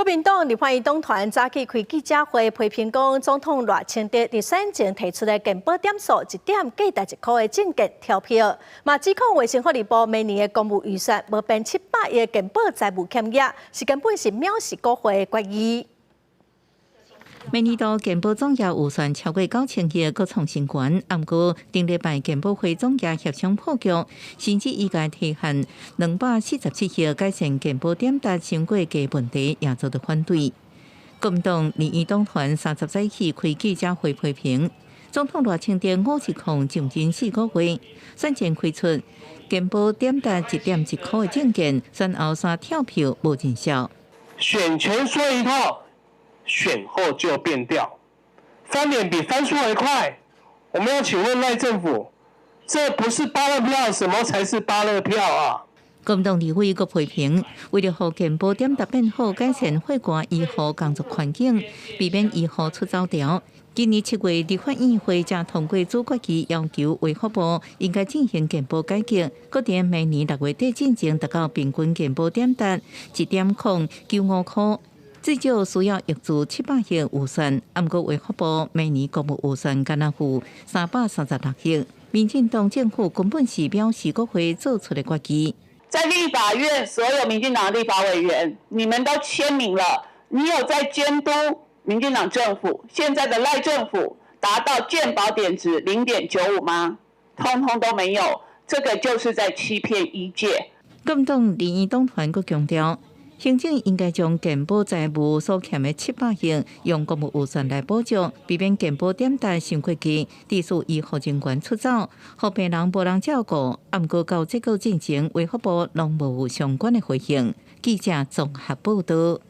國民黨立法院黨團早起開記者會批評講，總統賴清德佇選前提出的健保點數一點價值一箍的政見跳票，嘛指控衛生福利部明年的公務預算無編700億的健保債務欠額，是根本是藐視國會的決議。明年度健保總額預算超過9000億，閣創新高。毋過頂禮拜健保會總額協商破局，甚至醫界提案247億改善健保點值傷過低問題，也遭到反對。國民黨立院黨團30早起開記者會批評，總統賴清德510將近4個月，選前開出健保點值1點1箍的政見，選後煞跳票無盡孝。選前說一套，選後就變調，翻臉比翻書還快。我們要請問賴政府，這不是芭樂票，什麼才是芭樂票啊？國民黨立委閣批評，為著予健保點值變好，改善血管醫護工作環境，避免醫護出走潮。今年7月，立法院會才通過組決議，要求衛福部應該進行健保改革，閣佇明年6月底進前達到平均健保點值1.095箍。至少需要挹注700億預算，毋過衛福部明年公務預算干焦付336億。民進黨政府根本是藐視國會做出的決議。在立法院，所有民進黨立法委員，你們都簽名了，你有在監督民進黨政府現在的賴政府達到健保點值0.95嗎？通通都沒有，這個就是在欺騙醫界。國民黨立院黨團閣強調，行政應該將健保債務所欠的700億用公務預算來補足，避免健保點值傷過低，致使醫護人員出走，予病人無人照顧。毋過到這個進前，衛福部攏無有相關的回應。記者綜合報道。